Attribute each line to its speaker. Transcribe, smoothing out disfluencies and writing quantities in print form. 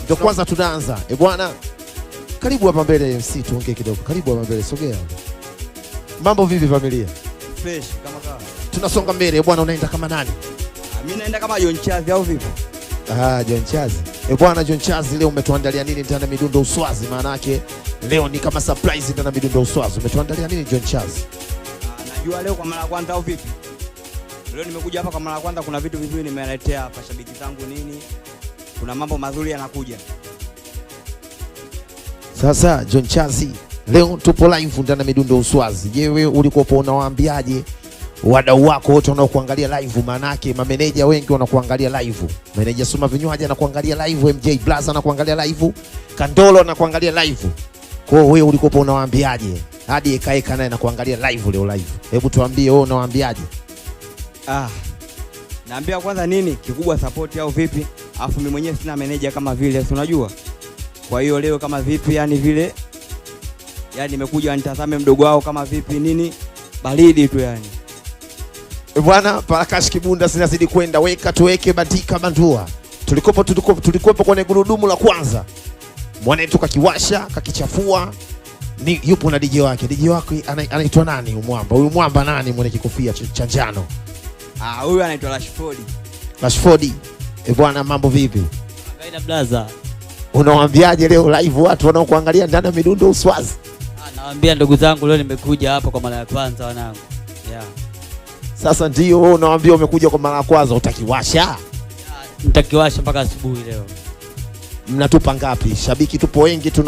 Speaker 1: Ndio kwanza tunaanza. E bwana, karibu hapa mbele MC, tuongee kidogo. Karibu hapa mbele, sogea. Mambo vipi familia?
Speaker 2: Fresh kama kawa.
Speaker 1: Tunasonga mbele e bwana, unaenda kama nani?
Speaker 2: Mimi naenda kama John Chazi au vipi?
Speaker 1: Ah, John Chazi. E bwana John Chazi, leo umetuandalia nini ndani ya Midundo Uswazi? Maana yake leo ni kama surprise ndani ya Midundo Uswazi. Umetuandalia nini John Chazi?
Speaker 2: Najua leo kwa mara ya kwanza au vipi? Leo nimekuja hapa kwa mara ya kwanza, kuna vitu vizuri nimeletea hapa shabiki zangu nini. Kuna mambo mazuri yanakuja.
Speaker 1: Sasa John Chazi, leo tupo live ndani ya Midundo Uswazi. Je, wewe ulikuwa unawaambiaje wadau wako wote wanaokuangalia live? Maanake mameneja wengi wanakuangalia live. Meneja Suma Vinywaji anakuangalia live, MJ Blaza anakuangalia live, Kandolo anakuangalia live. Kwa hiyo wewe ulikuwa unawaambiaje? Hadi ekaeka naye anakuangalia live leo live. Hebu tuambie wewe unawaambiaje?
Speaker 2: Naambia kwanza nini kikubwa support au vipi? Alafu mimi mwenyewe sina meneja kama vile, si unajua? Kwa hiyo leo kama vipi, yani vile yani nimekuja nitazame mdogo wao kama vipi nini, baridi tu yani.
Speaker 1: Bwana Parakash Kibunda zinazidi kwenda, weka tuweke, bandika bandua. Tulikopo kwenye gurudumu la kwanza, mwanetu kakiwasha kakichafua, ni yupo na DJ wake. DJ wake anaitwa nani? Umwamba huyu mwamba nani mwenye kikofia cha njano?
Speaker 2: Huyu anaitwa Rashford.
Speaker 1: Rashford. E bwana, mambo vipi?
Speaker 3: Kaida blaza.
Speaker 1: Unawaambiaje leo live watu wanaokuangalia ndani ya Midundo Uswazi?
Speaker 3: Nawaambia ndugu zangu leo nimekuja hapa kwa mara ya kwanza wanangu. Yeah.
Speaker 1: Sasa ndio wewe unawaambia umekuja kwa mara ya kwanza, utakiwasha?
Speaker 3: Nitakiwasha mpaka asubuhi leo.
Speaker 1: Mnatupa ngapi? Shabiki tupo wengi tuna